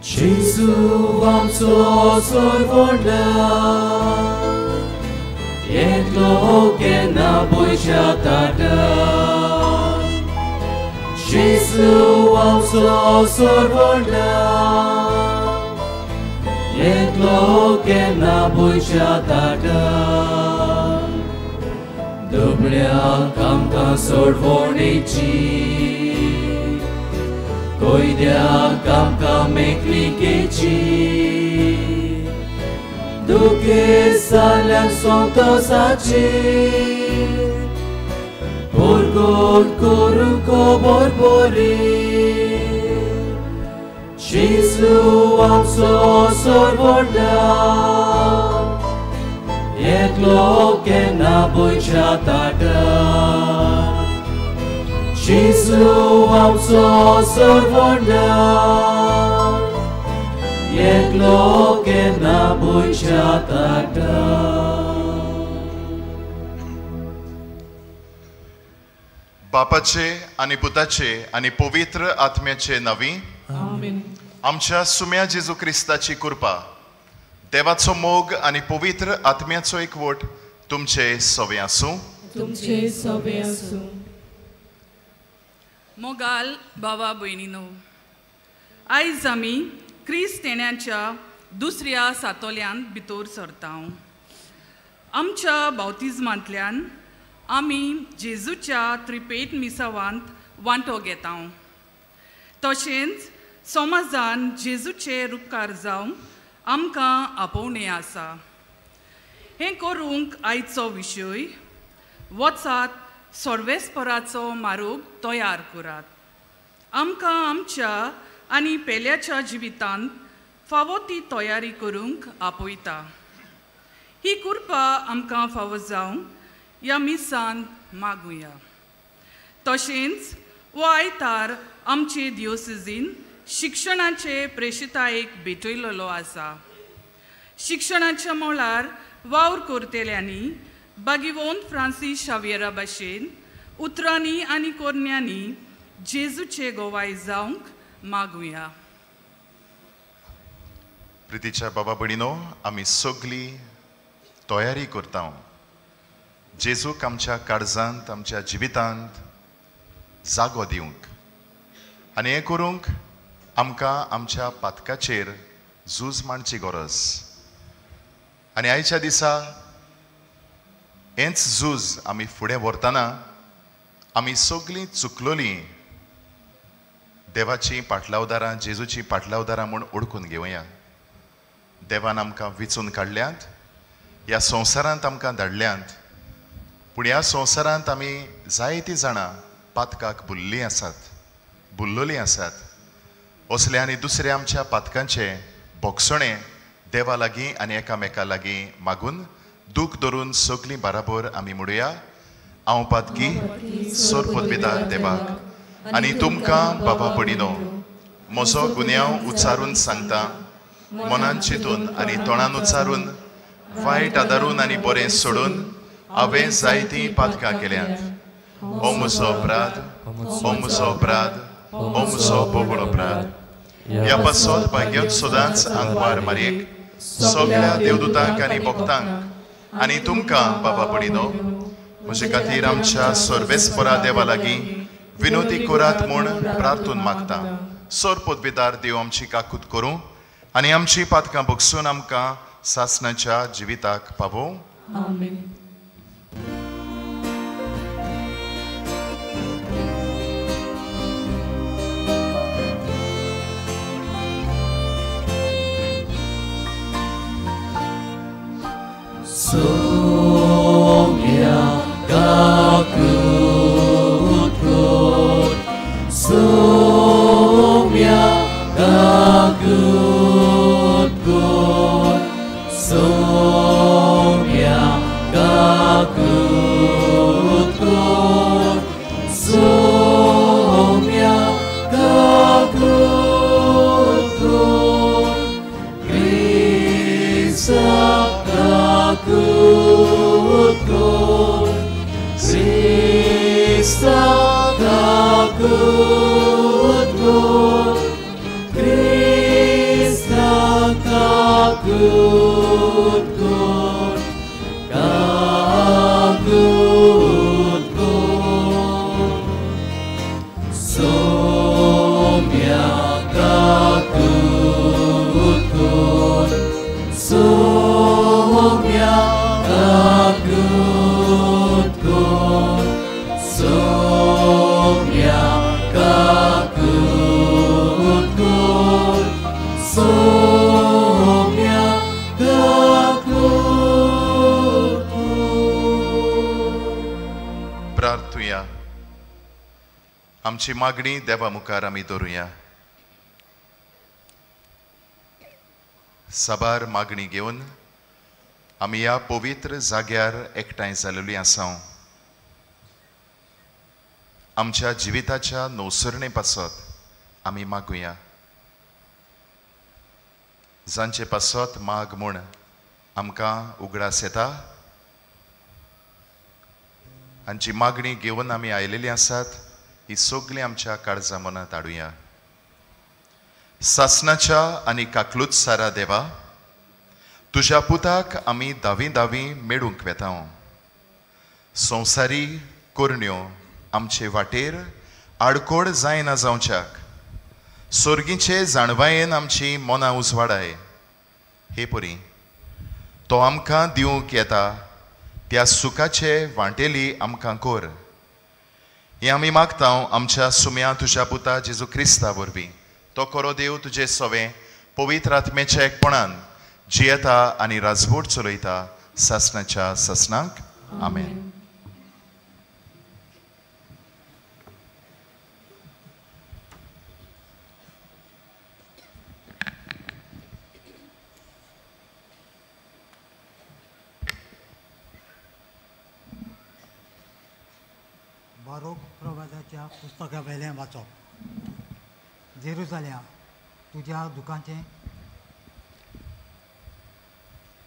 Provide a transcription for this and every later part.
जेजू आमचो सोरवणा येतलो केन्ना पयशा ताटा जेजू आमचो सोरवणा येतलो केन्ना पयशा ताटा दुबळ्यांक आमकां सोडवणेची कोयद्याक आमकां मेकळिकेची दुखेस्ताल्यांक संतोसाची परगट करूंक खबर बरी जेजू आमचो सोरवणा येतलो केन्ना पयशा ताटा जेजू आमचो सोरवणा येतलो केन्ना पयशा ताटा. बापाचे आनी पुताचे आनी पवित्र आत्म्याचे नांवी आमच्या सुम्या जेजू क्रिस्ताची कृपा, देवाचो मोग आनी पवित्र आत्म्याचो एकवट तुमचे सवे आसूं. तुमचे सवे आसूं. मोगाल बाबा भयणीनो, आयज आमी क्रिस्त येण्याच्या दुसऱ्या सातोल्यांत भितर सरता. आमच्या बावतिज्मांतल्यान आमी जेजूच्या त्रिपेट मिसावांत वांटो घेता. तशेंच समाजान जेजूचे रुपकार जावंक आमकां आपोवणें आसा. हें करूंक आयचो विशय वचात सर्वेस्पराचो मार्ग तयार करात. आमकां आमच्या आनी पेल्याच्या जिवितांत फावो ती तयारी करूंक आपयता. ही कृपा आमकां फावो जावंक ह्या मिसान मागुया. तशेंच हो आयतार आमचे दियोसिजीन शिक्षणाचे प्रेशितायेक भेटयलेलो आसा. शिक्षणाच्या मळार वावर करतल्यांनी बागिवोन फ्रांसीस शावियरा भाशेन उतरांनी आनी कोरण्यांनी जेजूचे गोवाय जावंक मागुया. प्रितीच्या बाबा भयणीनो, आमी सगळी तयारी करता जेजूक आमच्या काळजांत आमच्या जिवितांत जागो दिवंक आनी हें करूंक आमकां आमच्या पातकाचेर झूज मांडची गरज. आनी आयच्या दिसा हेंच झूज आमी फुडें व्हरतना आमी सगळीं चुकलोलीं देवाचीं पाटलावदारां, जेजूचीं पाटलावदारां म्हूण ओळखून घेवया. देवान आमकां विचून काडल्यांत, ह्या संवसारांत आमकां धाडल्यांत, पूण ह्या संवसारांत आमी जायतीं जाणां पातकाक भुल्लीं आसात, भुल्लोलीं आसात. असले आनी दुसरे आमच्या पातकांचे भोगसणें देवा लागीं आनी एकामेका लागीं मागून दूख धरून सगळीं बराबर आमी म्हणुया, हांव पातकी सोरपदविदार देवाक आनी तुमकां बाबा भयणीनो म्हजो गुन्यांव उच्चारून सांगता. मनान चिंतून आनी तोंडान उच्चारून, वायट आदारून आनी बरें सोडून हांवें जायतीं पातकां केल्यांत. ओ म्हजो अपराध, ओ म्हजो अपराध, ओ म्हजो बोगळ अपराध. ह्या पासत भाग्यत सदांच आंकवार मारयेक, सगळ्या देवदूतांक आनी भक्तांक आनी तुमकां बाबा भयणीनो म्हजे खातीर आमच्या सर्वेस्परा देवा लागीं विनोदी करात म्हूण प्रार्थून मागता. सोरपदविदार देव आमची काकूत करूं आनी आमची पातकां भोगसून आमकां सासणाच्या जिविताक पावोवं. आमेन. Somya kakut kut, Somya kakut kut, Somya kakut kut, Somya kakut kut, Krista kakut kut, Krista kakut kut, Krista प्रार्थुया. आमची मागणी देवा मुखार आमी दवरुया. साबार मागणी घेवन आमी ह्या पवित्र जाग्यार एकठांय जालेली आसा. आमच्या जिविताच्या नवसरणे पासत आमी मागुया. जांचे पासत माग म्हूण आमकां उगडास येता, हांची मागणी घेवन आमी आयलेली आसात, ही सगळीं आमच्या काळजा मनांत हाडुया. सासनाच्या आनी काकलूत सारा देवा, तुज्या पुताक आमी दावी दावी मेळूंक वेता. संवसारी करण्यो आमचे वाटेर आडकोड जायना जावच्याक सोर्गीचे जाणवायेन आमची मनां उजवाडाय. हे परी तो आमकां दिवंक येता त्या सुखाचे वांटेली आमकां कोर. हें आमी मागता आमच्या सुम्या तुज्या पुता जेजू क्रिस्ता वरवीं. तो करो देव तुजे सवें पवित्र आत्म्याच्या एकपणान जियेता आनी राजवट चलयता सासनाच्या सासनाक. आमेन. बारोक प्रवादाच्या पुस्तका वेलें वाचप. जेरुजाल्या, तुज्या दुकांचें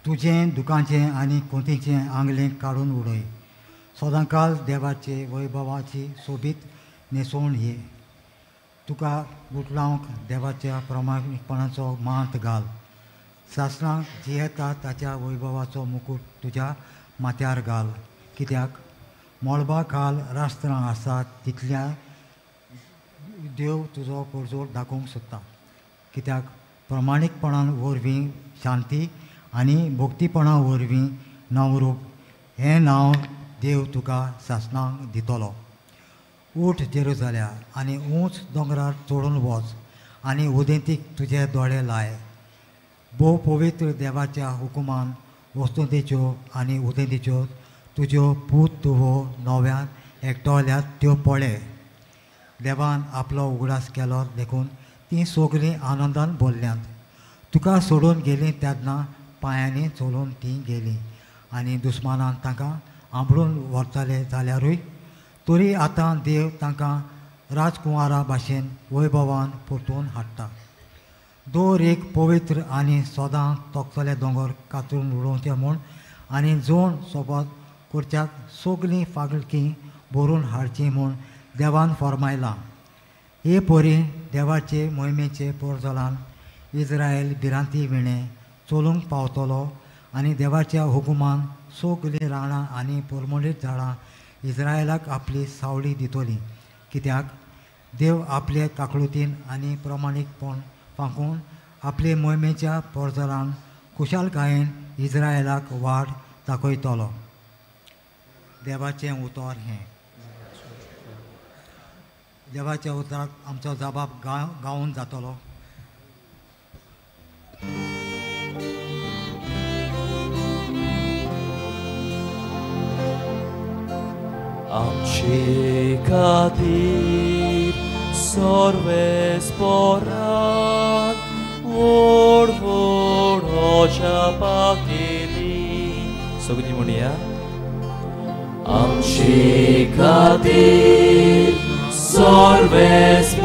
तुजें दुकांचें आनी कोंतीचें आंगलें काडून उडय. सदांकाल देवाचे वैभवाची सोबीत न्हेसवण ये. तुका गुटलावंक देवाच्या प्रमाणपणाचो मांत घाल. सासणाक जियेता ताच्या वैभवाचो मुकूट तुज्या माथ्यार घाल. कित्याक मळबा खाल राष्ट्रां आसात तितल्या देव तुजो परजोर दाखोवंक सोदता. कित्याक प्रमाणीकपणान वरवीं शांती आनी भक्तीपणा वरवीं नवरूप हें नांव देव तुका सासणाक दितलो. उठ जेरुजाल्या आनी उंच दोंगरार चडून वच आनी उदेंतीक तुजे दोळे लाय. भोव पवित्र देवाच्या हुकुमान वस्तुतेच्यो आनी उदेंतीच्यो तुज्यो पूत तुवो नव्यान एकटोल्यात त्यो पळय. देवान आपलो उगडास केलो देखून तीं सगळीं आनंदान भरल्यांत. तुका सोडून गेलीं तेन्ना पांयांनी चलून तीं गेलीं आनी दुस्मानान तांकां आंबडून व्हरताले जाल्यारूय तरी आतां देव तांकां राजकुंवरा भाशेन वैभवान परतून हाडटा. दर एक पवित्र आनी सदां तोखतले दोंगर कातरून उडोवचे म्हूण आनी जोण सोबत करच्याक सगळीं फागलकीं भरून हाडचीं म्हूण देवान फर्मायलां. हे परी देवाचे मोहिमेचे पोरजलान इस्रायल भिरांती विणें चलूंक पावतलो आनी देवाच्या हुकुमान सगळीं रानां आनी परमळीत झाडां इस्रायलाक आपली सावळी दितली. कित्याक देव आपले काकळुतीन आनी प्रमाणीकपण फांकून आपले मोहिमेच्या पोरजलान खुशालकायेन इस्रायलाक वाट दाखयतलो. देवाचें उतर हें. देवाच्या उतराक आमचो जबाब गावून जातलो. आमचे खातीर सर्वेस्परान व्हड व्हड अजापां केलीं. सगळीं म्हणया. आमचे खातीर सर्वेस्परान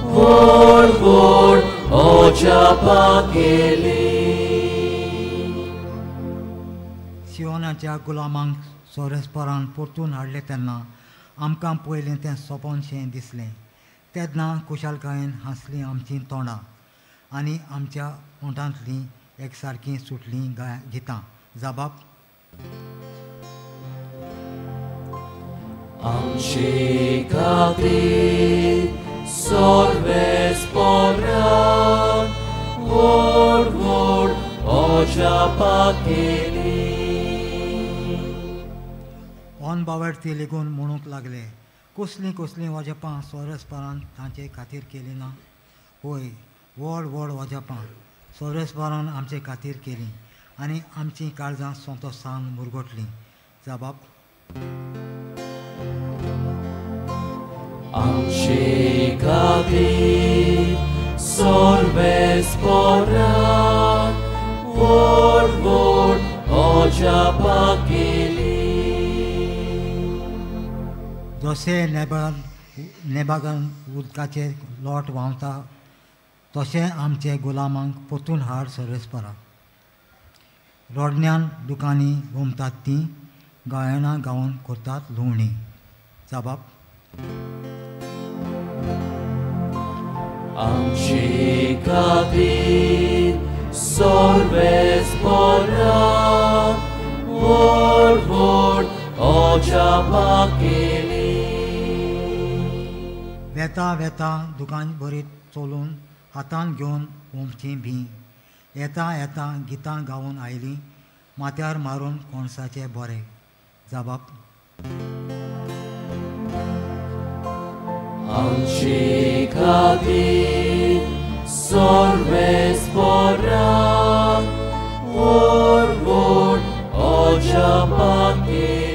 व्हड व्हड अजापां केलीं. सियोनाच्या गुलामांक सोरेस्परान परतून हाडलें तेन्ना आमकां पयलें तें सपनशें दिसलें. तेन्ना खुशालकायेन हांसलीं आमचीं तोंडां आनी आमच्या ओंठांतलीं एकसारकीं सुटलीं गितां. जबाब. आमचे खातीर सर्वेस्परान व्हड व्हड अजापां केलीं. ऑन बावडती लेगून म्हणूंक लागले, कसलीं कसलीं अजापां सोरेस्परान तांचे खातीर केलीं ना? होय, व्हड व्हड अजापां सोरेस्परान आमचे खातीर केलीं आनी आमचीं काळजां संतोशान मुरगटलीं. जबाब. आमचे खातीर सर्वेस्परान व्हड व्हड अजापां केलीं. जशें नेबागान उदकाचेर लोट व्हांवता तशें आमचे गुलामांक परतून हाड सर्वेस्परा. रोडण्यान दुकांनी गोमतात तीं गायनां गावन करतात लुवणी. जबाब. आमचे खातीर सर्वेस्परान व्हड व्हड अजापां केलीं. वेता वेता दुकान बरीत चलून हातान घेवन ओमचीं भी येता येता गितां गावन आयलीं माथ्यार मारून कोणसाचे बोरे. जबाब. आमचे खातीर सर्वेस्परान व्हड व्हड अजापां केलीं.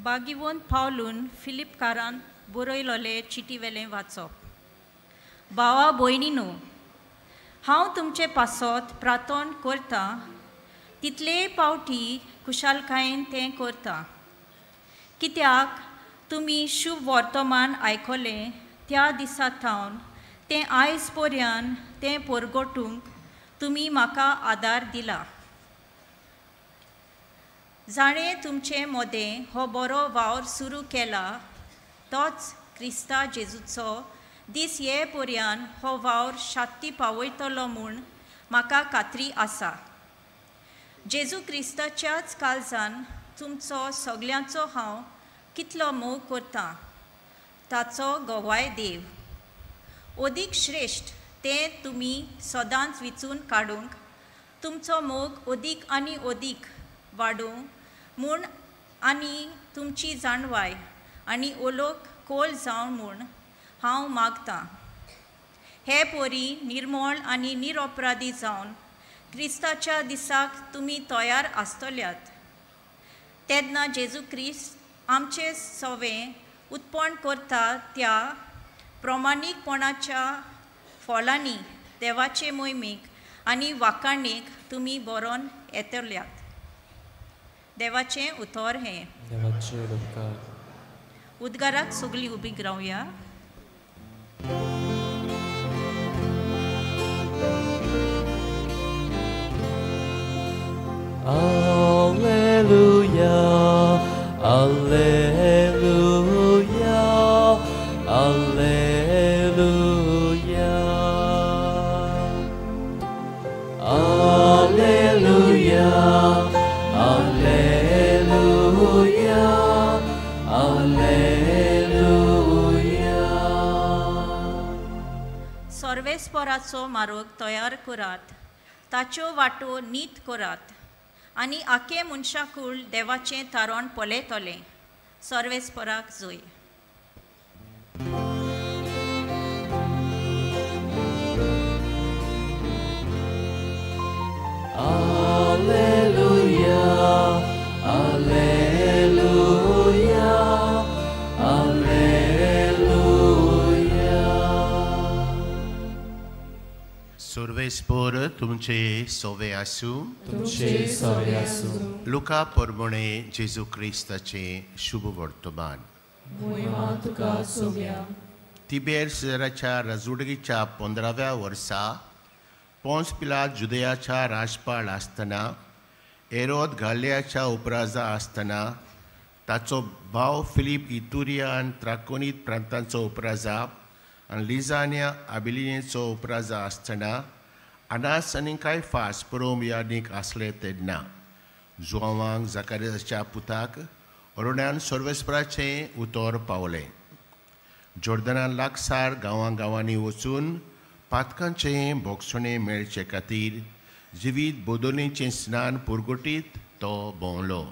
बागिवोन पावलून फिलिपकारान बरयलोले चिटीवेलें वाचप. भावा भयणीनो, हांव तुमचे पासत प्रार्थना करता तितले पावटी खुशालकायेन तें करता, कित्याक तुमी शुभ वर्तमान आयकलें त्या दिसा थावन तें आयज पर्यंत तें परगटूंक तुमी म्हाका आदार दिला. जाणें तुमचे मदें हो बरो वावर सुरू केला तोच क्रिस्ता जेजूचो दीस ये पर्यंत हो वावर शांती पावयतलो म्हूण म्हाका खात्री आसा. जेजू क्रिस्ताच्याच काळजान तुमचो सगल्यांचो हांव कितलो मोग करता ताचो गवाय देव. अदीक श्रेश्ठ तें तुमी सदांच विचून काडूंक तुमचो मोग अदीक आनी अदीक वाडूं म्हूण आनी तुमची जाणवाय आनी ओलोक खोल जावं म्हूण हांव मागतां. हे परी निर्मळ आनी निरपराधी जावन क्रिस्ताच्या दिसाक तुमी तयार आसतल्यात तेन्ना जेजू क्रिस्त आमचे सवें उत्पन्न करता त्या प्रमाणीकपणाच्या फळांनी देवाचे मोहिमेक आनी वाखाणीक तुमी बरोवन येतल्यात. देवाचें उतर हें. देवाचे उपकार. उद्गाराक सगळीं उबी रावया. Alleluia, Alleluia, Alleluia, Alleluia, Alleluia, Alleluia. सर्वेस्पराचो मार्ग तयार करात, ताच्यो वाटो नीत करात आनी आखे मनशाकूळ देवाचें तारण पळयतलें. सर्वेस्पराक जय. Alleluia, Alleluia, Alleluia. सर्वेस्पर तुमचे सोवे आसूं. तुमचे सवे आसूं. लुका परमणे जेजू क्रिस्ताचे शुभ वर्तमान. मोहिमा तुका सोव्या. तिबेर सिजराच्या राजवडकीच्या 15व्या वर्सा पोन्स पिलात जुदयाच्या राजपाल आसतना, एरोद गालियाच्या उपराजा आसतना, ताचो भाव फिलीप इतुरिया आनी त्राकोनीत प्रांतांचो उपराजा आनी लिजानिया आबिलिनेचो उपराजा आसतना, अनास आनी कायफास परोम यादीक आसले तेन्ना जुआंवांक जाकारियाच्या पुताक अरुण्यान सर्वेस्पराचें उतर पावलें. जोर्दना लागसार गांवां गांवांनी वचून पातकांचें भोगसणें मेळचे खातीर जिवीत बदलणेचें स्नान पुरगटीत तो भोंवलो.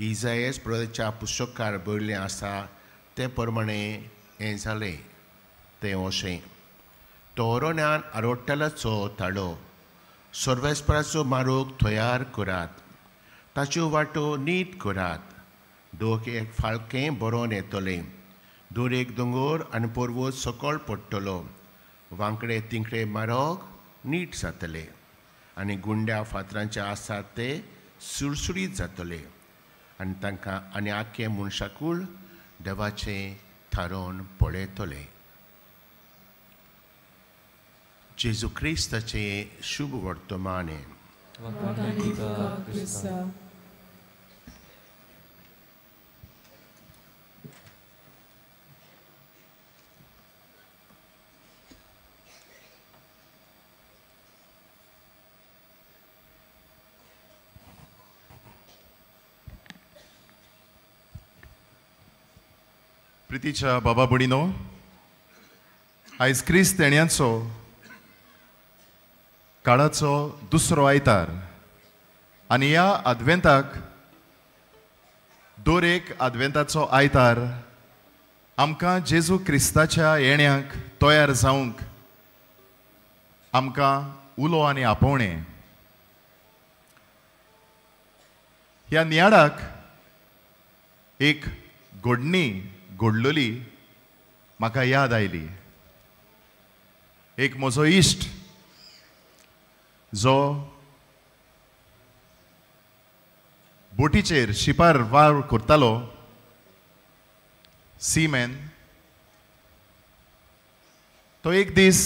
इजायस प्रभुच्या पुस्तकार बरयल्लें आसा ते प्रमाणे हें जालें. तें अशें, तो अरण्यान आरोडटल्याचो ताळो, सर्वेस्पराचो मारोग तयार करात, ताच्यो वाटो नीट करात. दोक एक फाळकें बरोवन येतलें, दर एक दोंगोर आनी पर्वत सकयल पडटलो, वांकडे तिंकडे मारोग नीट जातले आनी गुंड्या फातरांचे आसात ते सुरसुरीत जातले आनी तांकां आनी आख्खें मनशाकूळ देवाचें थारोवन पळयतले. जेजू क्रिस्ताचें शुभ वर्तमान. प्रितीच्या बाबा भयणीनो, आयज क्रिस्त येण्याचो काळाचो दुसरो आयतार आनी ह्या आदवेंताक दर एक आदवेंताचो आयतार आमकां जेजू क्रिस्ताच्या येण्याक तयार जावंक आमकां उलो आनी आपोवणें. ह्या नियाळाक एक घडणी घडलोली म्हाका याद आयली. एक म्हजो इश्ट जो बोटीचेर शिपार वावर करतालो, सीमॅन, तो एक दीस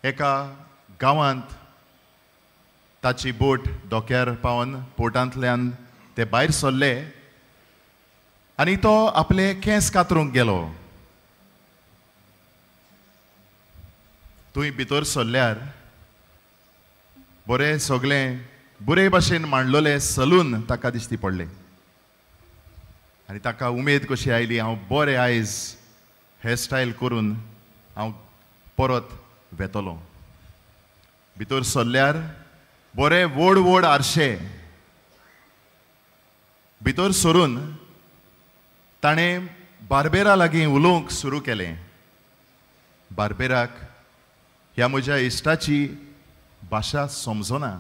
एका गांवांत ताची बोट धोक्यार पावन पोर्टांतल्यान ते भायर सरले आनी तो आपले केंस कातरूंक गेलो. थंय भितर सरल्यार बरें सगळें बरे भाशेन मांडलोलें सलून ताका दिश्टी पडलें आनी ताका उमेद कशी आयली, हांव बरें आयज हेअरस्टायल करून हांव परत वेतलो. भितर सरल्यार बरे व्हड व्हड आरशे. भितर सरून ताणें बार्बेरा लागीं उलोवंक सुरू केलें. बार्बेराक ह्या म्हज्या इश्टाची भाशा समजना,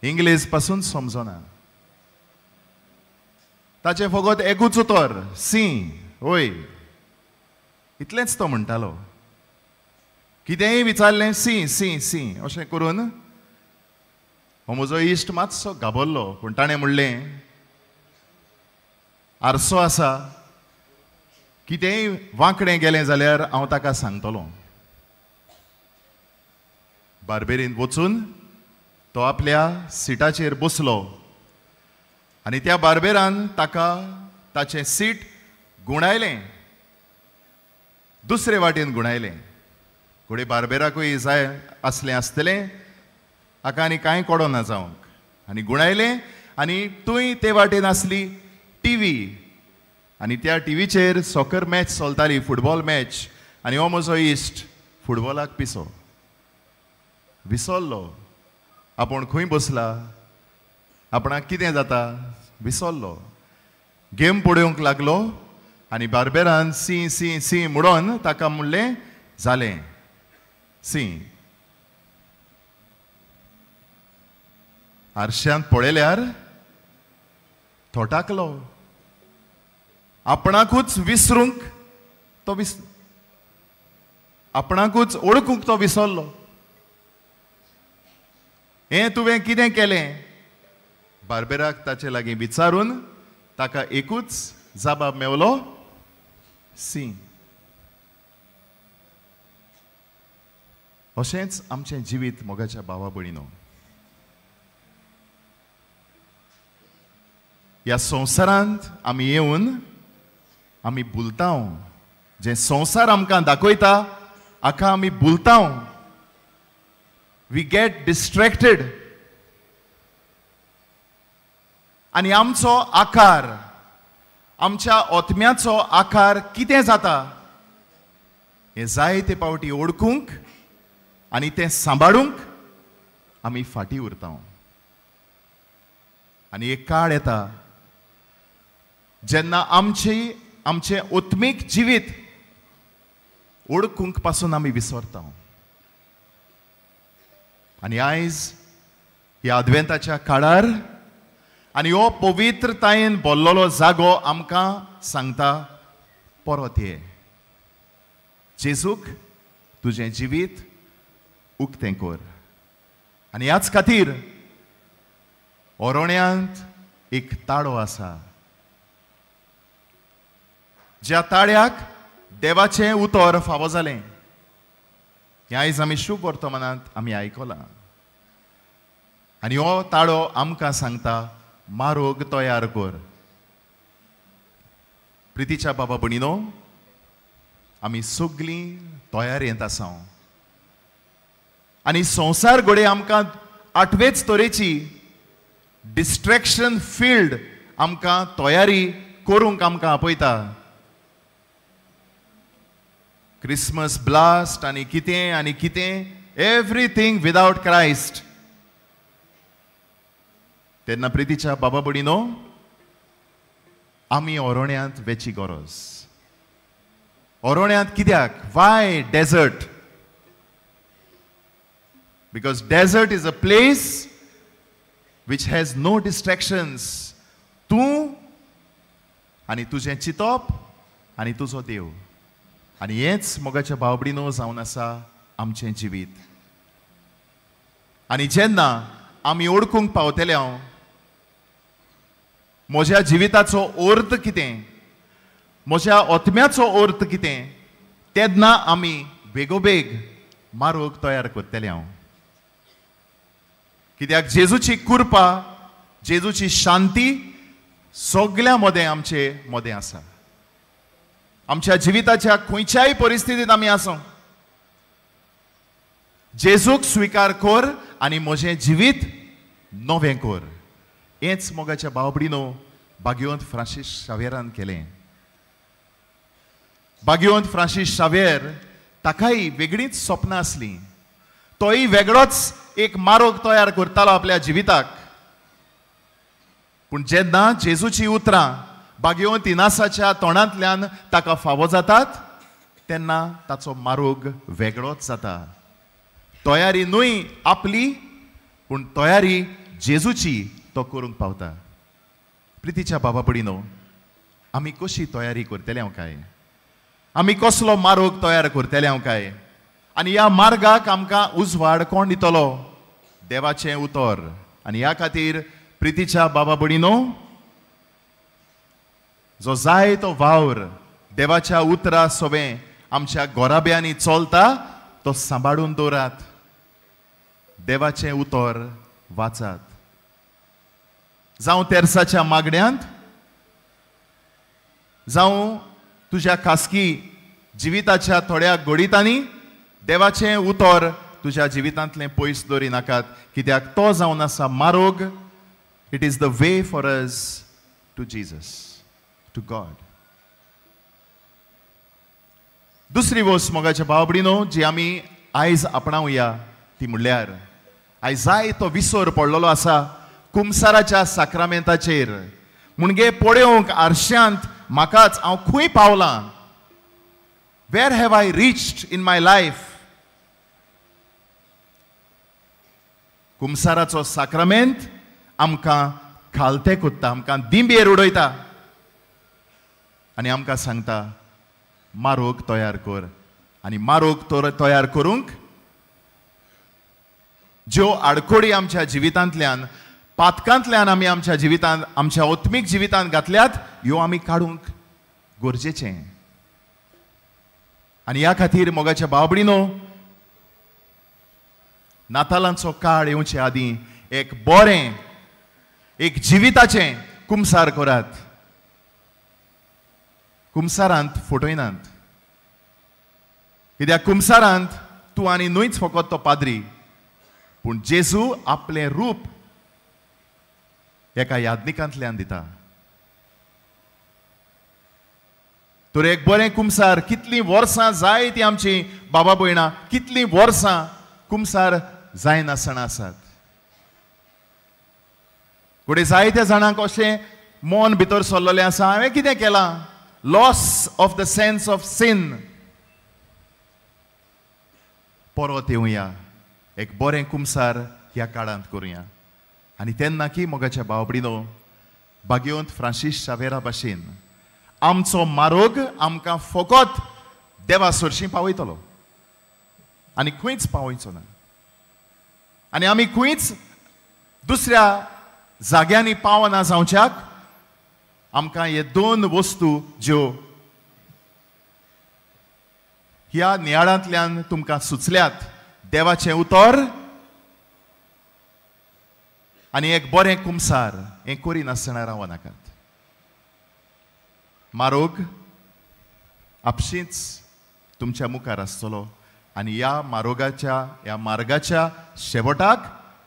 इंग्लीश पासून समजना. ताचें फकत एकूच उतर, सी, ओय, इतलेंच तो म्हणटालो. कितेंय विचारलें सी सी सी अशें करून हो म्हजो इश्ट मातसो घाबरलो. पूण ताणें म्हणलें, आरसो आसा, कितेंय वांकडें गेलें जाल्यार हांव ताका सांगतलो. बार्बेरीन वचून तो आपल्या सिटाचेर बसलो आनी त्या बार्बेरान ताका ताचें सीट गुणायलें, दुसरे वाटेन गुणायलें. घडये बार्बेराकूय जाय आसलें आसतलें, हाका आनी कांय कोडो ना जावंक, आनी गुणायलें. आनी थंय ते वाटेन आसली टीव्ही आनी त्या टीव्हीचेर सॉकर मॅच चलताली, फुटबॉल मॅच. आनी हो म्हजो इश्ट फुटबॉलाक पिसो, विसरलो आपूण खंय बसला, आपणाक कितें जाता, विसरलो. गेम पळोवंक लागलो आनी बार्बेरान सी सी सी म्हणून ताका म्हणलें, जालें सी. आरशांत पळयल्यार थोटाकलो, आपणाकूच विसरूंक तो आपणाकूच ओळखूंक तो विसरलो. हें तुवें कितें केलें? बार्बेराक ताचे लागीं विचारून ताका एकूच जबाब मेवलो, सी. अशेंच आमचें जिवीत मोगाच्या भावा भयणीनो. ह्या संवसारांत आमी येवन आमी भुलतांव, जें संवसार आमकां दाखयता हाका आमी भुलतांव. We get distracted आनी आमचो आकार, आमच्या आत्म्याचो आकार कितें जाता हें जायते पावटी ओळखूंक आनी तें सांबाळूंक आमी फाटीं उरता. आनी एक काळ येता जेन्ना आमचें आत्मीक जिवीत ओळखूंक पासून आमी विसरता. आनी आयज ह्या आदवेंताच्या काळार आनी हो पवित्रतायेन भरलेलो जागो आमकां सांगता, परत ये, जेजूक तुजें जिवीत उक्तें कर. आनी ह्याच खातीर ओरोण्यांत एक ताळो आसा, ज्या ताळ्याक देवाचें उतर फावो जालें. हें आयज आमी शुभ वर्तमानांत आमी आयकलां. आनी हो ताळो आमकां सांगता, मारोग तयार कर. प्रितीच्या बाबा भयणीनो, आमी सगळीं तयारेंत आसा. आनी संवसार घडये आमकां आठवेच तरेची डिस्ट्रेक्शन फिल्ड आमकां तयारी करूंक आमकां आपयता. क्रिसमस ब्लास्ट आनी कितें आनी कितें, एवरीथींग विदावट क्रायस्ट. तेन्ना प्रितीच्या बाबा भयणीनो, आमी ओरोण्यांत वेची गरज. ओरोण्यांत कित्याक? Why desert? Because desert is a place which has no distractions. तूं आनी तुजें चिंतप आनी तुजो देव. आनी हेंच मोगाच्या भावभयणीनो जावन आसा आमचें जिवीत. आनी जेन्ना आमी ओळखूंक पावतले हांव म्हज्या जिविताचो अर्थ कितें, म्हज्या आत्म्याचो अर्थ कितें, तेन्ना आमी बेगोबेग मारोग तयार करतले हांव. कित्याक जेजूची कृपा, जेजूची शांती सगळ्या मदें आमचे मदें आसा. आमच्या जिविताच्या खंयच्याय परिस्थितींत आमी आसो, जेजूक स्विकार कर आनी म्हजें जिवीत नवें कर. हेंच मोगाच्या भाव भयणीनो भाग्यवंत फ्रांसीस शाव्येरान केलें. भाग्यवंत फ्रांसीस शाव्येर ताकाय वेगळींच सपनां आसलीं. तोय वेगळोच एक मार्ग तयार करतालो आपल्या जिविताक. पूण जेन्ना जेजूची उतरां भाग्यवंत इनासाच्या तोंडांतल्यान ताका फावो जातात तेन्ना ताचो मार्ग वेगळोच जाता. तयारी न्हय आपली, पूण तयारी जेजूची तो करूंक पावता. प्रितीच्या बाबा भयणीनो, आमी कशी तयारी करतले हांव काय? आमी कसलो मार्ग तयार करतले हांव काय? आनी ह्या मार्गाक आमकां उजवाड कोण दितलो? देवाचें उतर. आनी ह्या खातीर प्रितीच्या बाबा भयणीनो, जो जाय तो वावर देवाच्या उतरा सोबें आमच्या गोराब्यांनी चलता तो सांबाळून दवरात. देवाचें उतर वाचात, जावं तेर्साच्या मागण्यांत, जावं तुज्या खासगी जिविताच्या थोड्या घडितांनी देवाचें उतर तुज्या जिवितांतलें पयस दवरिनाकात. कित्याक तो जावन आसा मार्ग. It is the way for us to Jesus, to God. दुसरी वस्त मोगाच्या भाव भयणीनो जी आमी आयज आपणावया ती म्हणल्यार आयज जाय तो विसर पडलेलो आसा कुमसाराच्या साक्रामेंताचेर. म्हणजे पळोवंक आरशांत म्हाकाच हांव खंय पावलां, where have I reached in my life. कुमसाराचो साक्रामेंत आमकां खालते कोत्ता, आमकां दिंबेर उडयता आनी आमकां सांगता मार्ग तयार कर. आनी मार्ग तयार करूंक ज्यो आडखळी आमच्या जिवितांतल्यान, पातकांतल्यान आमी आमच्या जिवितांत, आमच्या आत्मीक जिवितांत घातल्यात ह्यो आमी काडूंक गरजेचें. आनी ह्या खातीर मोगाच्या भाव भयणीनो, नातालांचो काळ येवचे आदीं एक बरें, एक जिविताचें कुमसार करात. कुमसारांत फटयनात, कित्याक कुमसारांत तूं आनी न्हयच फकत तो पाद्री, पूण जेजू आपलें रूप एका यादनिकांतल्यान दिता. तर एक बरें कुमसार, कितलीं वर्सां जाय ती आमची बाबा भयणां, कितलीं वर्सां कुमसार जायनासतना आसात. घडये जायत्या जाणांक अशें मन भितर सरलेलें आसा, हांवें कितें केलां, loss of the sense of sin. परत येवया, एक बरें कुमसार ह्या काळांत करुया. आनी तेन्ना की मोगाच्या भाव भयणीनो, भाग्यवंत फ्रांसीस शावेरा भाशेन आमचो मार्ग आमकां फकत देवा सरशीं पावयतलो आनी खंयच पावयचो ना. आनी आमी खंयच दुसऱ्या जाग्यांनी पावना जावच्याक आमकां हे दोन वस्तू ज्यो ह्या नियाळांतल्यान तुमकां सुचल्यात, देवाचें उतर आनी एक बरें कुमसार, हें करिनासतना रावनाकात. मारोग आपशींच तुमच्या मुखार आसतलो आनी ह्या मारोगाच्या, ह्या मार्गाच्या शेवटाक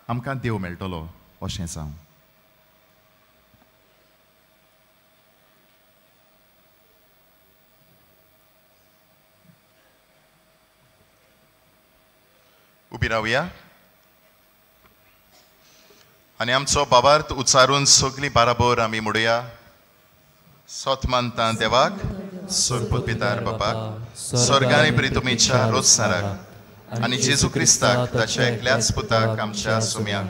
आमकां देव मेळटलो अशें जावं. उबी रावया आनी आमचो बाबार्थ उच्चारून सगळीं बाराबर आमी म्हणुया. सोत मानता देवाक, सोरपूत पितार बापाक, स्वर्गानी प्रितुमीच्या रोजसाराक आनी जेजू क्रिस्ताक ताच्या एकल्याच पुताक आमच्या सुम्याक,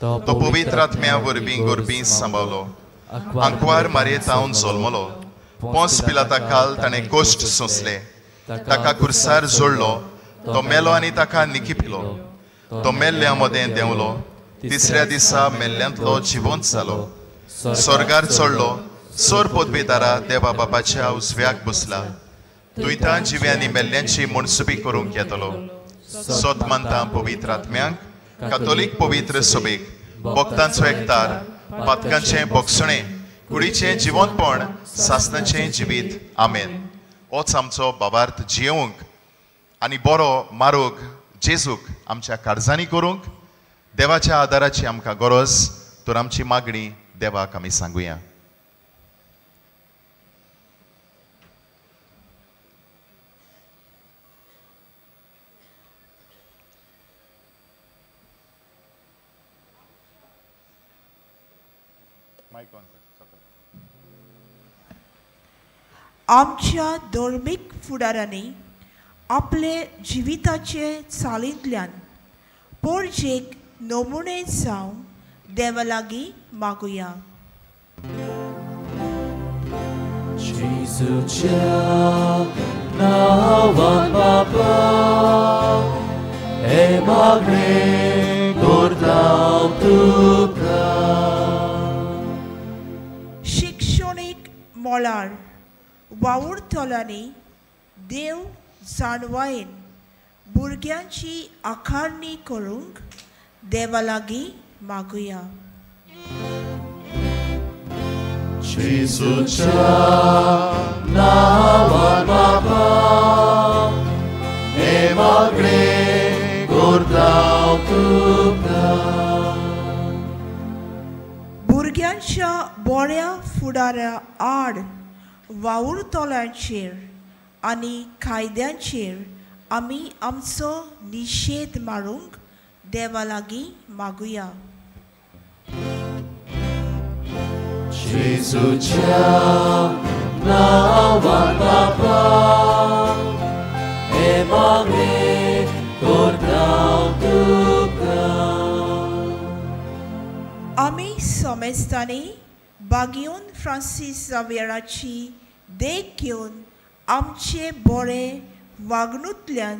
तो पवित्र आत्म्या वरवीं गोरबी सांबावलो, आंकवार मारयेतावन जल्मलो, पोंस पिलाता काल ताणें कश्ट सोंसले, ताका कुर्सार जोडलो, तो मेलो आनी ताका निकिपिलो, तो मेल्ल्या मदें देंवलो, तिसऱ्या दिसा मेल्ल्यांतलो जिवंत जालो, स्वर्गार चडलो, सोर पदवेदारा देवा बापाच्या उजव्याक बसला, दुयतां जिव्यांनी मेल्ल्यांची मनसुबी करूंक येतलो. सोत मानता पवित्र आत्म्यांक, कातोलीक पवित्र सभेक, भक्तांचो एकतार, पातकांचें बोगसणें, कुडीचें जिवंतपण, सासनाचें जिवीत. आमेन. होच आमचो बाबार्थ जियोवंक आनी बरो मारोग जेजूक आमच्या काळजांनी करूंक देवाच्या आदाराची आमकां गरज, तर आमची मागणी देवाक आमी सांगुया. आमच्या धर्मीक फुडारांनी आपले जिविताचे चालींतल्यान पोरजेक नमुने जावन देवा लागीं मागुया. जेजूच्या नांवान बापा हे मागणें करता तुका. शिक्षणीक मळार वावुरतल्यांनी देव जाणवायेन भुरग्यांची आकारणी करूंक देवा लागीं मागुया. जेजूच्या नांवान बापा हे मागणें करता तुका. भुरग्यांच्या बऱ्या फुडारा आड वावुरतल्यांचेर आनी कायद्यांचेर आमी आमचो निशेध मारूंक देवा लागीं मागुया. जेजूच्या नांवान बापा हे मागणें करता तुका. आमी समेस्तांनी बागियोन फ्रांसीस जावियराची देख घेवन आमचे बरे वागणूंतल्यान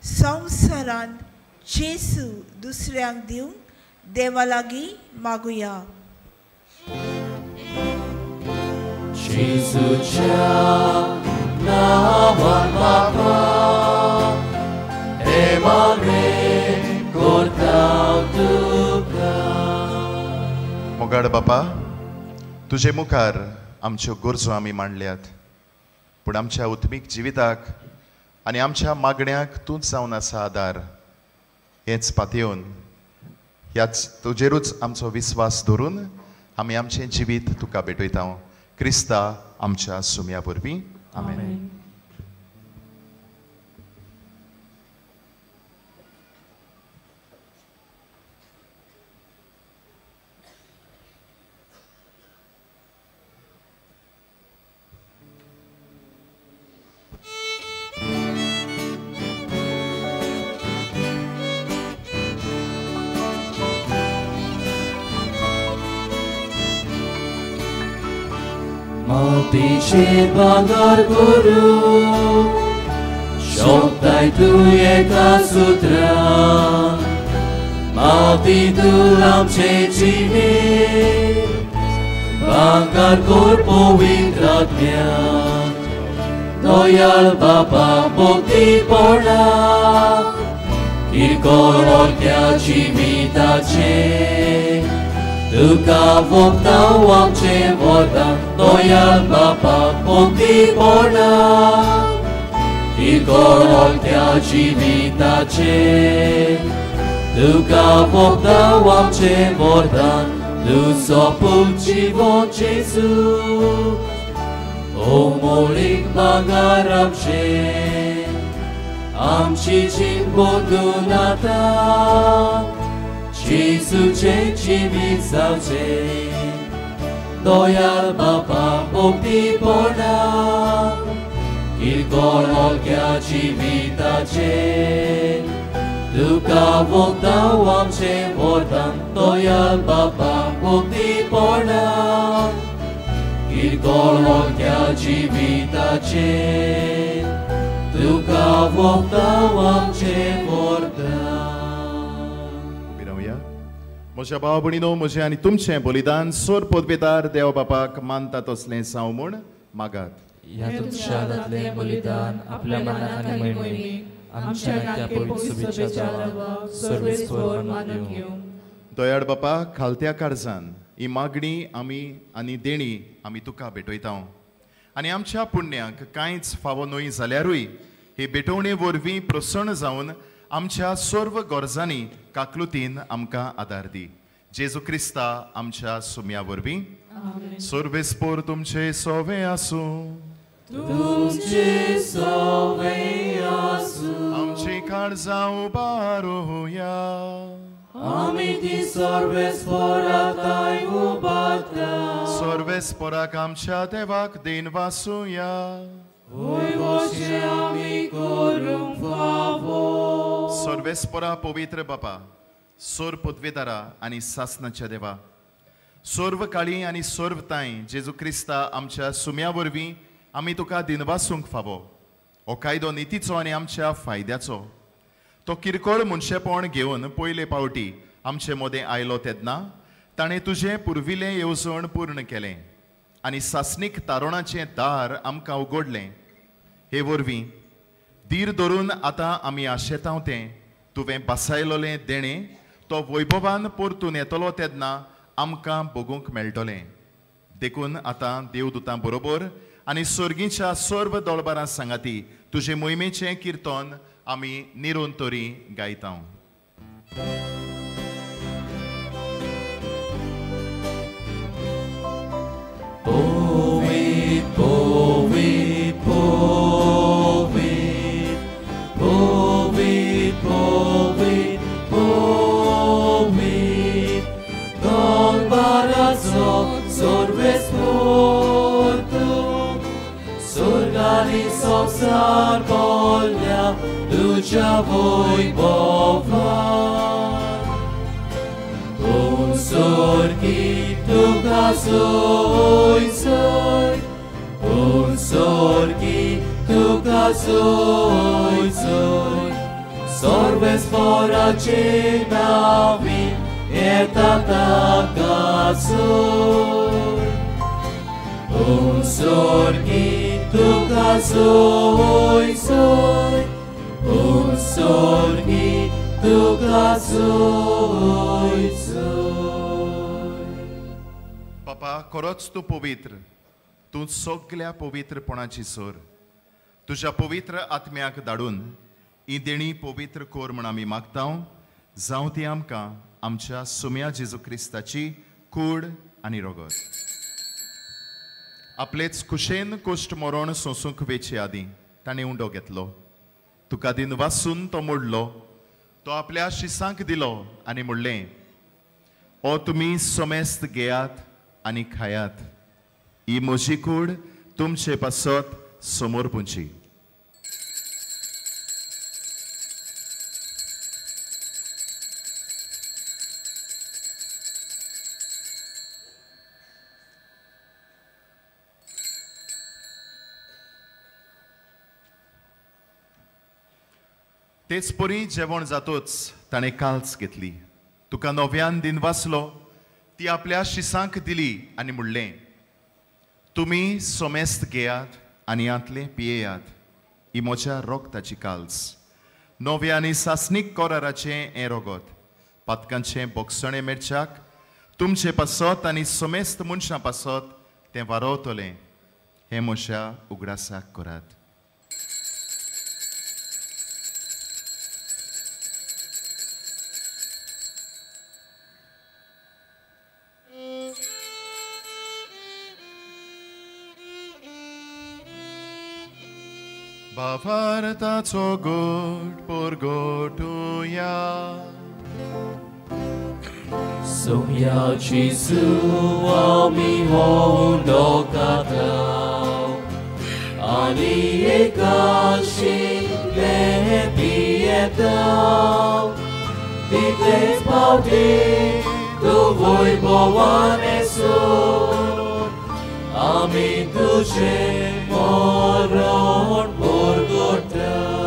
संवसारांत जेजू दुसऱ्यांक दिवंक देवा लागीं मागुया. जेजूच्या नांवान बापा हे मागणें करता तुका. मोगाड बापा, तुजे मुखार आमच्यो गरजो आमी मांडल्यात, पूण आमच्या उत्मीक जिविताक आनी आमच्या मागण्यांक तूंच जावन आसा आदार. हेंच पातयेवन ह्याच तुजेरूच आमचो विस्वास धरून आमी आमचें जिवीत तुका भेटयता. क्रिस्ता आमच्या सुम्या वरवीं. आमेन. मातीचे भांगर करूं शकताय तूं एका सुत्रान माती तूं आमचे जिणें भांगर कर पवित्र आत्म्यान दयाळ बापा भक्तीपणा किरकोळ त्या जिविताचें तुका वोगता आमचें वरदान दयाळ बापा भक्तीपणा किरकोळ त्या जिविताचें तुका वोगता आमचें वरदान तुजो पूत जिवो जेजू अमोलीक भांगर आमचें आमची जीण बदलून आतां जेजूचें जिवीत जावचें दयाळ बापा भक्तीपणा किरकोळ हलक्या जिविताचें तुका वोगता आमचें वरदान दयाळ बापा भक्तीपणा किरकोळ हलक्या जिविताचें तुका वोगता आमचें वरदान. विरावया. म्हज्या भाव भयणीनो, म्हजें आनी तुमचें बलिदान सोर पदवेदार देव बापाक मानता तसलें जावं म्हूण मागात. ह्या तुमच्या हातांतलें बलिदान आपल्या मनाक आनी मोहिमेक आमच्या त्या पवित्र सभेच्या देवाक सर्वेस्पर मानून घेवं. दयाळ बापा, खालत्या काळजान ही मागणी आमी आनी देणी आमी तुका भेटयता आनी आमच्या पुण्याक कांयच फावो न्हय जाल्यारूय हे भेटवणे वरवीं प्रसन्न जावन आमच्या सर्व गरजांनी काकलुतीन आमकां आदार दी. जेजू क्रिस्ता आमच्या सुम्या वरवीं. सर्वेस्पोर तुमचे सोवे आसूं. तुमचे सोवे आसूं. आमची काळजां उबारुया. आमी ती सर्वेस्पोराक उबारता. सर्वेस्पोराक आमच्या देवाक देन वासुया. वय वशे आमी करूंक फावो. सर्वेस्पोरा पवित्र बापा, सोर पदवेदारा आनी सासनाच्या देवा, सर्व काळी आनी सर्व तांय जेजू क्रिस्ता आमच्या सुम्या वरवीं आमी तुका दिनवासूंक फावो. हो कायदो नितीचो आनी आमच्या फायद्याचो. तो किरकोळ मनशेपण घेवन पयले पावटी आमचे मदें आयलो तेन्ना ताणें तुजें पुर्विल्लें येवजण पूर्ण केलें आनी सासणीक तारुणाचें दार आमकां उगडलें. हे वरवीं धीर धरून आतां आमी आशेतांव तें तुवें बसायलोलें देणें तो वैभवान परतून येतलो तेन्ना आमकां भोगूंक मेळटलें. देखून आतां देवदूतां बरोबर आनी सर्गीच्या सर्व दळबारां सांगाती तुजे मोहिमेचें किर्तन आमी निरंतरी गायता. पवित्र पवित्र पवित्र पवित्र पवित्र पवित्र दळबाराचो सर्वेस्पोर तूं स्वर्गानी संवसार भरल्या तुज्या वैभवान. पूण स्वर्गी तुका सोय सोय, पूण स्वर्गी तुका सोय सोय, सर्वेस्पोराचे नांवी येता ताका सोय. पूण स्वर्गी तुका सोय सोय, पूण स्वर्गी तुका सोय सोय. बापा, खरोच तूं पवित्र, तूं सगल्या पवित्रपणाची सोर. तुज्या पवित्र आत्म्याक धाडून ही देणी पवित्र कर म्हूण आमी मागता. जावं ती आमकां आमच्या सुम्या जेजू क्रिस्ताची कूड आनी रगत. आपलेच कुशेन कोश्ट मरण सोंसूंक वेचे आदीं ताणें उंडो घेतलो, तुका दिन वासून तो मोडलो, तो आपल्या शिसांक दिलो आनी म्हणलें, ओ तुमी समेस्त घेयात आनी खायात, ही म्हजी कूड तुमचे पासत समोर पुंची. तेच परी जेवण जातोच ताणें काल्स घेतली, तुका नव्यान दिन वाचलो, ती आपल्या शिसांक दिली आनी म्हणलें, तुमी सोमेस्त घेयात आनी हांतलें पियेयात, ही म्हज्या रोगताची काल्स, नव्या आनी सासणीक कराराचें हें रोगत, पातकांचें बोगसणें मेळच्याक तुमचे पासत आनी सोमेस्त मनशां पासत तें वारवतलें, हें म्हज्या उगडासाक करात. भावार्थाचो गोड परगटुया. सोम्या जेजू आमी होंडो खाताव आनी एकाशिल्ले पियेताव, तितलेच पावटी तूं वैभवान येसून आमी तुजें मरण परगटाव.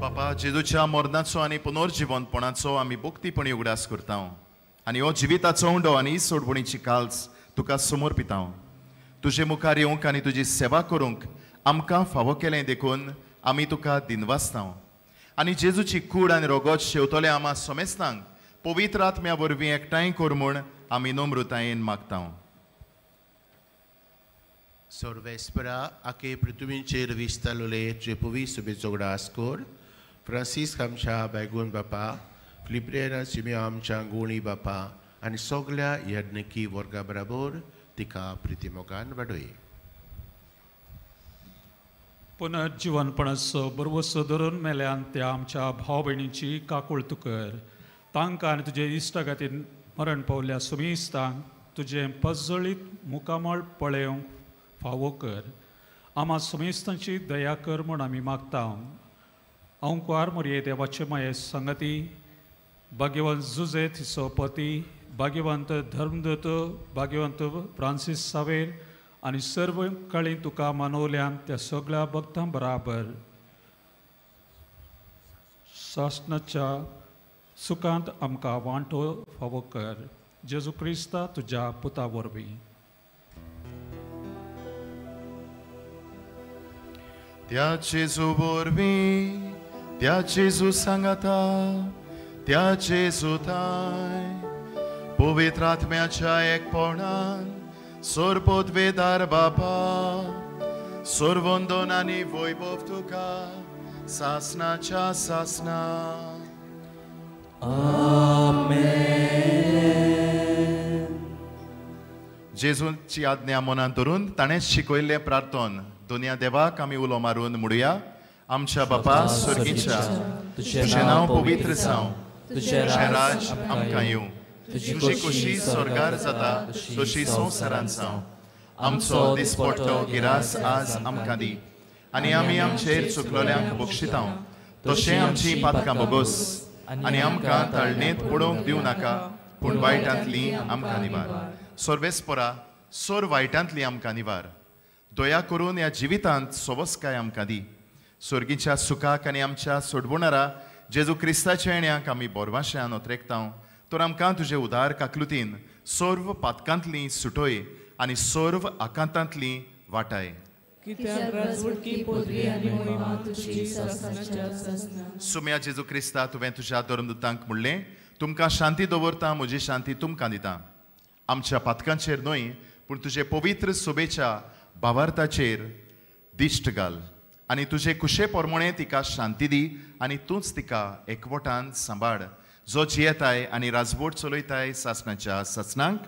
बापा, जेजूच्या मरणाचो आनी पुनर्जिवनपणाचो आमी भक्तीपणी उगडास करता आनी हो जिविताचो उंडो आनी सोडवणीची काल्स तुका समर्पिता. तुजे मुखार येवंक आनी तुजी सेवा करूंक आमकां फावो केलें देखून आमी तुका दिनवासता आनी जेजूची कूड आनी रोगत शेवतले आमा समेस्तांक पवित्र आत्म्या वरवीं एकठांय कर म्हूण आमी नम्रतायेन मागता. सर्वेस्परा आके पृथ्वीचेर विस्तारले तुजे पवित्र सुबेचो उगडास कर. फ्रांसीस आमच्या बैगून बापा, फिलिप्रेरा सिमियो आमच्या गुणी बापा आनी सगल्या यज्ञकी वर्गा बराबर तिका प्रितीमोगान वाडय. पुनर्जिवनपणाचो बरवसो धरून मेल्यान त्या आमच्या भाव भयणीची काकूळत कर. तांकां आनी तुजे इश्टागतीन मरण पावल्या सुमिस्तांक तुजें पजळीत मुखामळ पळोवंक फावो कर. आमा सुमिस्तांची दया कर म्हूण आमी मागता. अंकुआर मोरये देवाचे माये संगती, भाग्यवंत जुजे थिसो पती, भाग्यवंत धर्मदूत, भाग्यवंत फ्रांसीस सावेर आनी सर्व कळी तुका मानवल्यान त्या सगळ्या भक्तां बराबर सासणाच्या सुखांत आमकां वांटो फावो कर. जेजू क्रिस्ता तुज्या पुता वरवीं. त्या जेजू वरवीं, त्या जेजू सांगाता, त्या जेजू थांय पवित्र आत्म्याच्या एकपणान सोरपोतवेदार बापा, सोरवंदन आनी वैभव तुका सासणाच्या सासणा. आमेन. जेजूची आज्ञा मनांत धरून ताणें शिकयल्लें प्रार्थन दुनिया देवाक आमी उलो मारून म्हणुया. आमच्या बापा स्वर्गीच्या, तुजें नांव पवित्र जावं, तुजें राज आमकां येवं, तुजी खोशी स्वर्गार जाता तशी संवसारांत जावं. आमचो दिसपट्टो गिरास आज आमकां दी आनी आमी आमचेर चुकलोल्यांक बक्षितांव तशें आमची पातकां बोगोस आनी आमकां ताळणेंत पडोवंक दिवं नाका, पूण वायटांतली आमकां निवार. सर्वेस्परा, सोर वायटांतली आमकां निवार. दया करून ह्या जिवितांत सोबसकाय आमकां दी. स्वर्गीच्या सुखाक आनी आमच्या सोडवणारा जेजू क्रिस्ताच्या येण्याक आमी बोरवाश्यान ओतरेकतांव, तर आमकां तुजे उदार काकलुतीन सर्व पातकांतली सुटोय आनी सर्व आकांतांतली वाटाय. सुम्या जेजू क्रिस्ता, तुवें तुज्या धर्मदूतांक म्हणलें, तुमकां शांती दवरता, म्हजी शांती तुमकां दिता. आमच्या पातकांचेर न्हय पूण तुजे पवित्र सोबेच्या भावार्थाचेर दिश्ट घाल आनी तुजे कुशे प्रमाणे तिका शांती दी आनी तूंच तिका एकवटान सांबाळ, जो जियेताय आनी राजवट चलयताय सासणाच्या सासणांक.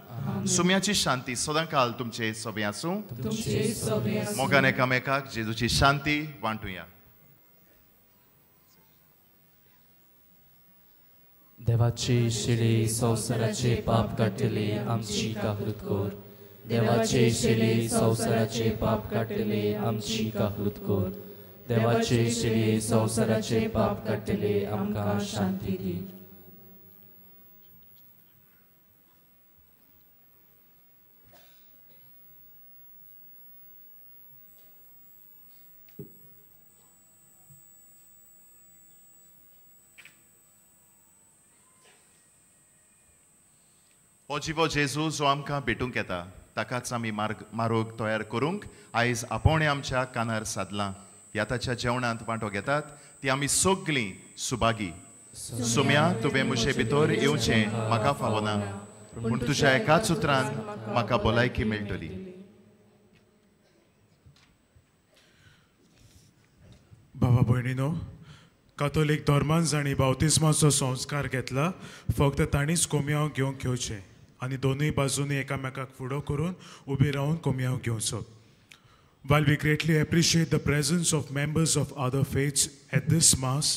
सुम्याची शांती सदांकाल तुमचे सोबे आसूं. मोगान एकामेकाक जेजूची शांती वांटुया. देवाची शिळी संवसाराचे पाप काडटले आमची काकूत कर. देवाचे शिळी संवसाराचे पाप काडटले आमची काकूत कर. देवाचे शिळी संवसाराचे पाप काडटले आमकां शांती दी. हो जिवो जेजू जो आमकां भेटूंक येता ताकाच आमी मार्ग तयार करूंक आयज आपोवणें आमच्या कानार सादलां. ह्या ताच्या जेवणांत वांटो घेतात ती आमी सगळीं सुभागी. सुम्या तुवें म्हजे भितर येवचें म्हाका फावना, पूण तुज्या एकाच उतरान म्हाका भलायकी मेळटली. बाबा भयणीनो, कातोलीक धर्मान जांणी बावतिस्माचो संस्कार घेतला फक्त तांणीच कोमयांव घेवंक घेवचें आनी दोनूय बाजूंनी एकामेकाक फुडो करून उबी रावन कोमयांव घेवचो. While we greatly appreciate the presence of members of other faiths at this Mass,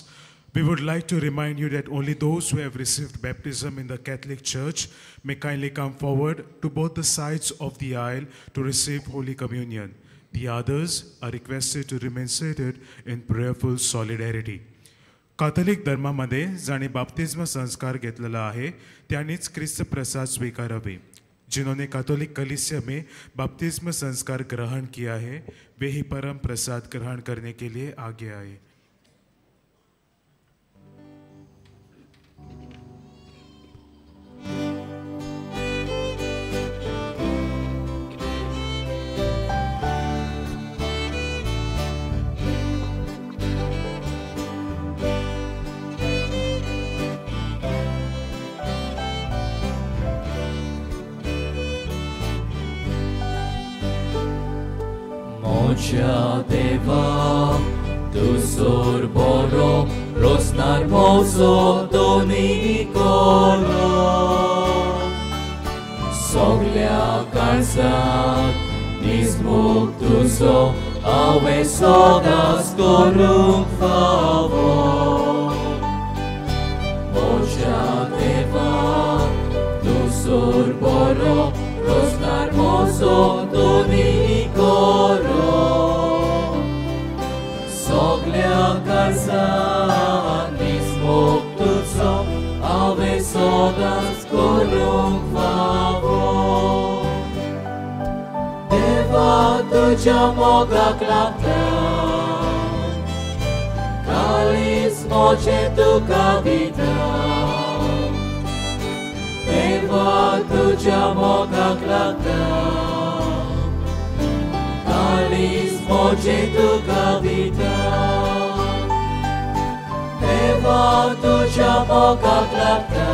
we would like to remind you that only those who have received baptism in the Catholic Church may kindly come forward to both the sides of the aisle to receive Holy Communion. The others are requested to remain seated in prayerful solidarity. Catholic धर्मामध्ये जांणी बाप्तिस्म संस्कार घेतलेला आहे त्यांनीच क्रिस्त प्रसाद स्वीकारावे. जिन्होंने Catholic कलीसिया में बपतिस्म संस्कार ग्रहण किया है वे ही परम प्रसाद ग्रहण करने के लिए आगे आए. म्हज्या देवा तूं सोर बरो रोसनार म्हजो दोनी कोलो सगल्या काळजाक निजमूख तुजो हांवें सदांच करूंक फावो. म्हज्या देवा तूं सोर बरो रोसनार म्हजो दोनी कोलो सगल्या काळजान निजमूख तुजो हांवें सदांच करूंक फावो. देवा तुज्या मोगाक लागता काळीज म्हजें तुका दिता. देवा तुज्या मोगाक लागता काळीज म्हजें तुका दिता. देवा तुज्या मोगाक लागता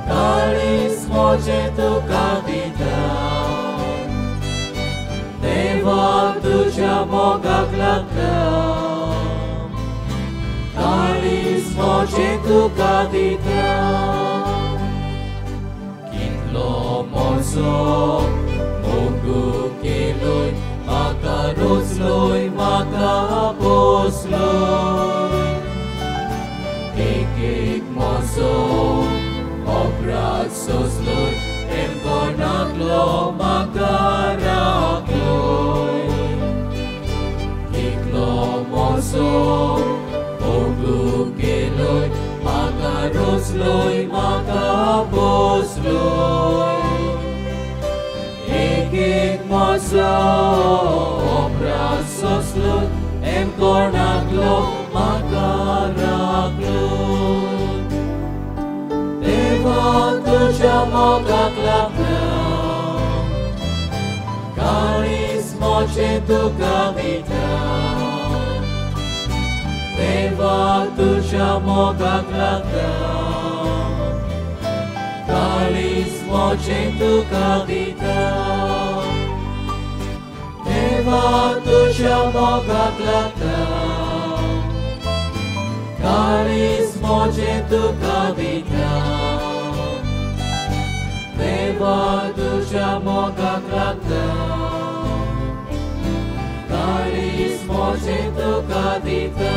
काळीज म्हजें तुका दिता. देवा तुज्या मोगाक लागता काळीज म्हजें तुका दिता. कितलो म्हजो मोगू केलोय म्हाका रोजलोय म्हाका पोसलोय एक एक म्हजो अपराध सोंसलोय एमकोणांतलो म्हाका राखलोय. कितलो म्हजो मोगू केलोय म्हाका रोजलोय म्हाका पोसलोय एक एक म्हजो अपराध सोंसलोय एमकोणांतलो म्हाका राखलोय. देवा तुज्या मोगाक लागता काळीज म्हजें तुका दिता. देवा तुज्या मोगाक लागता काळीज म्हजें तुका दिता. देवा तुज्या मोगाक लागता काळीज म्हजें तुका दिता. देवा तुज्या मोगाक लागता काळीज म्हजें तुका दिता.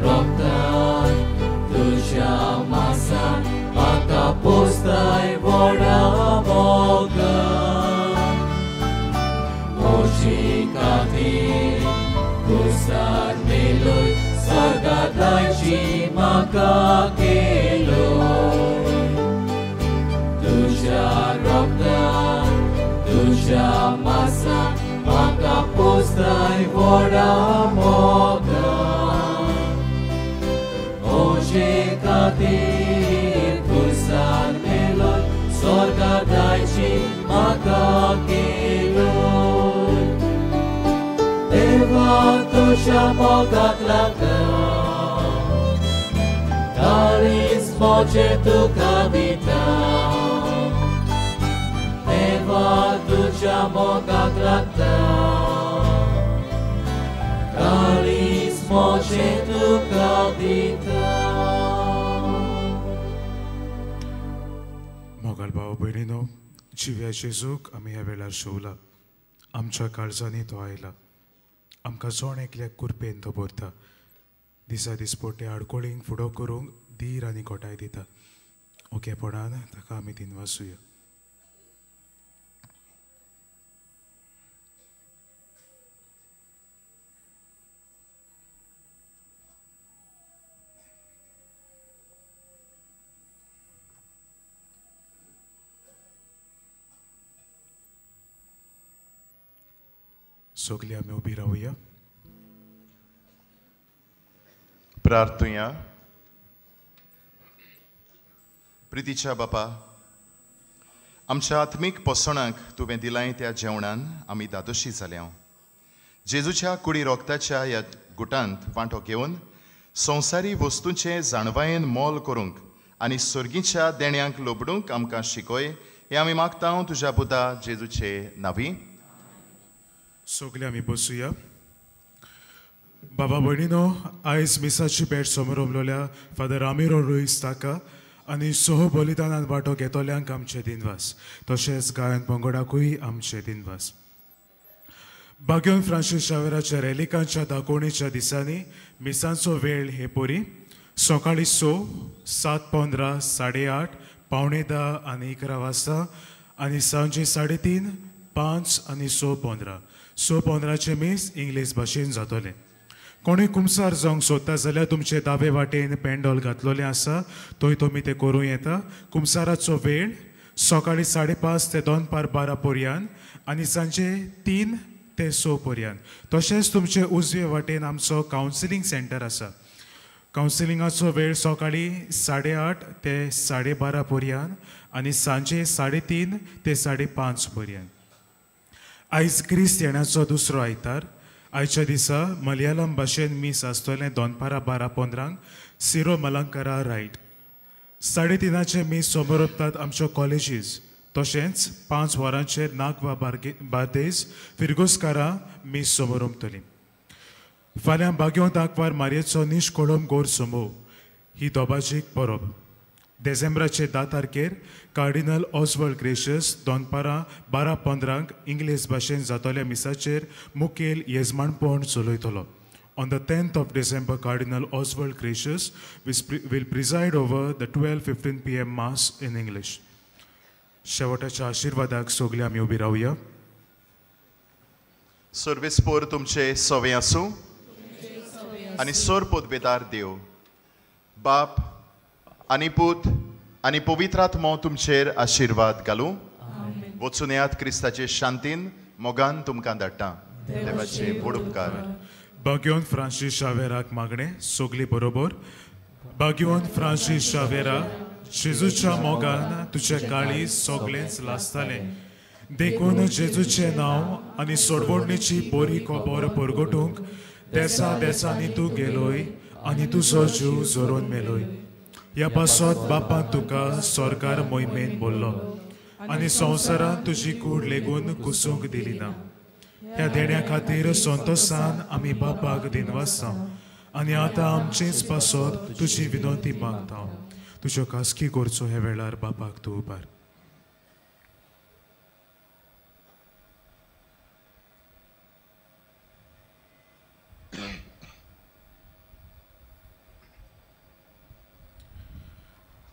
रोगतान तुज्या मासान म्हाका पोसताय व्हडा मोगान. म्हजे खातीर कुसार मेलोय सर्गादायची म्हाका केलोय. तुज्या रोगतान तुज्या मासान म्हाका पोसताय व्हडा मोगान. म्हजे खातीर कुसार मेलोय स्वर्गादायची म्हाका केलोय. देवा तुज्या मोगाक लागता काळीज म्हजें तुका दिता. देवा तुज्या मोगाक लागता काळीज म्हजें तुका दिता. मोगाल भाव भयणीनो, जिव्या जेजूक आमी ह्या वेळार शोवला. आमच्या काळजांनी तो आयला. आमकां जण एकल्याक कुरपेन तो भरता. दिसा दिसपोटे आडकोळींक फुडो करूंक धीर आनी घोटाय दिता. ओकेपणान ताका आमी दिनवासुया. सगळीं आमी उबी रावया. प्रार्थुया. प्रितीच्या बापा, आमच्या आत्मीक पोसणाक तुवें दिलाय त्या जेवणान आमी दादोशी जाल्या. जेजूच्या कुडी रोगताच्या ह्या गुटांत वांटो घेवन संवसारी वस्तूंचे जाणवायेन मोल करूंक आनी सर्गीच्या देण्यांक लोबडूंक आमकां शिकय हें आमी मागता तुज्या पुता जेजूचे नांवी. सगळे आमी बसुया. बाबा भयणीनो, आयज मिसाची भेट समोर फादर रामिरो रुईस ताका आनी सह बलिदानान वांटो घेतल्यांक आमचे दिनवास. तशेंच गायन पंगडाकूय आमचे दिनवास. बाग्योन फ्रांसीस शावेराच्या रेलिकांच्या दाखोवणेच्या दिसांनी मिसांचो वेळ हे परी सकाळीं 6, 7:15, 8:30, 9:45 आनी 11 वाजता आनी सांजे 3:30, 5 आनी 6:15. 6:15 मीस इंग्लीश भाशेन जातलें. कोणूय कुमसार जावंक सोदता जाल्यार तुमचे दावे वाटेन पेंडोल घातलेलें आसा, थंय तुमी तें करूं येता. कुमसाराचो वेळ सकाळीं 5:30 ते दनपार 12 पर्यंत आनी सांजे 3 ते 6 पर्यंत. तशेंच तुमचे उजवे वाटेन आमचो कावन्सिलींग सेंटर आसा. कावन्सिलिंगाचो वेळ सकाळीं 8:30 ते 12:30 पर्यंत आनी सांजे 3:30 ते 5:30 पर्यंत. आयज क्रिस्त येण्याचो दुसरो आयतार. आयच्या दिसा मलयालम भाशेन मीस आसतलें दनपारां 12:15 सिरो मलंकारा रायट. 3:30 मीस समोरपतात आमच्यो कॉलेजीस. तशेंच 5 वरांचेर नागवा बार्देज फिरगोस्कारा मीस समोरपतली. फाल्यां बाग्यो दागवार मारयेचो निश्कोळम गोर समूह ही दोबाजीक परब. देसेंब्राचे 10 तारखेर कार्डिनल ऑस्वल्ड ग्रेशियस दनपारां 12:15 इंग्लीश भाशेन जातल्या मिसाचेर मुखेल येजमानपण चलयतलो. On the 10th of December, Cardinal Oswald Gracias will preside over the 12:15 p.m. Mass in English. शेवटाच्या आशिर्वादाक सगळे आमी उबी रावया. सर्वेस्पोर तुमचे सवे आसूं आनी सोर पोदबेदार देव बाप आनी पूत आनी पवित्र आत्मो तुमचेर आशिर्वाद घालूं. वचून येयात क्रिस्ताचे शांतीन मोगान तुमकां धाडटा. देवाचे व्हड उपकार. बाग्योन फ्रांसीस शावेराक मागणें सगळी बरोबर. बाग्योन फ्रांसीस शावेरा, जेजूच्या मोगान तुजें काळीज सगळेंच लासतालें, देखून जेजूचें नांव आनी सोडवणीची बरी खबर परगटूंक देसा देसांनी तूं गेलोय आनी तुजो जीव झरोवन मेलोय. ह्या पासत बापान तुका सरकार मोहिमेन बोल्लो आनी संवसारांत तुजी कूड लेगून कुसूंक दिली ना. ह्या देण्या खातीर संतोसान आमी बापाक दिनवासा आनी आतां आमचेच पासत तुजी विनंती मागता. तुज्यो खासगी करचो ह्या वेळार बापाक तूं उबार.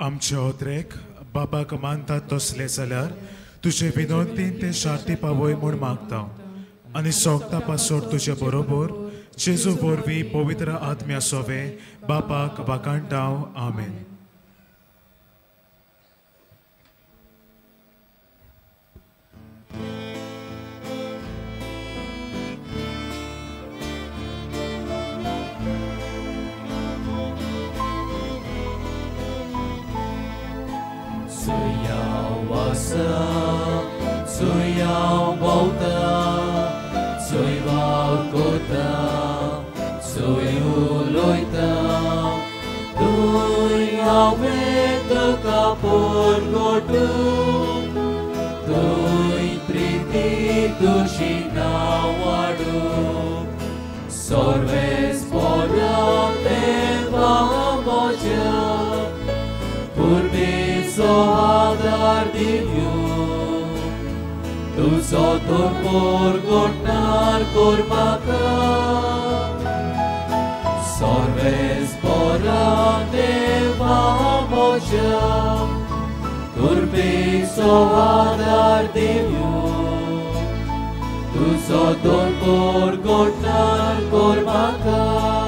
आमचे ओत्रेक बाबाक मानतात तसले जाल्यार तुजे विनंतीन ते शांती पावय म्हूण मागता आनी सोगता पासोट तुजे बरोबर जेजू वरवीं पवित्र आत्म्या सोवे बापाक वाखाणटा. आमेन. तुजो तोर गोटार कोर म्हाका सर्वेस बोरा देवा म्हज्या कुर्बेचो आदार दिवयो तुजो तोर गोटार कोर म्हाका.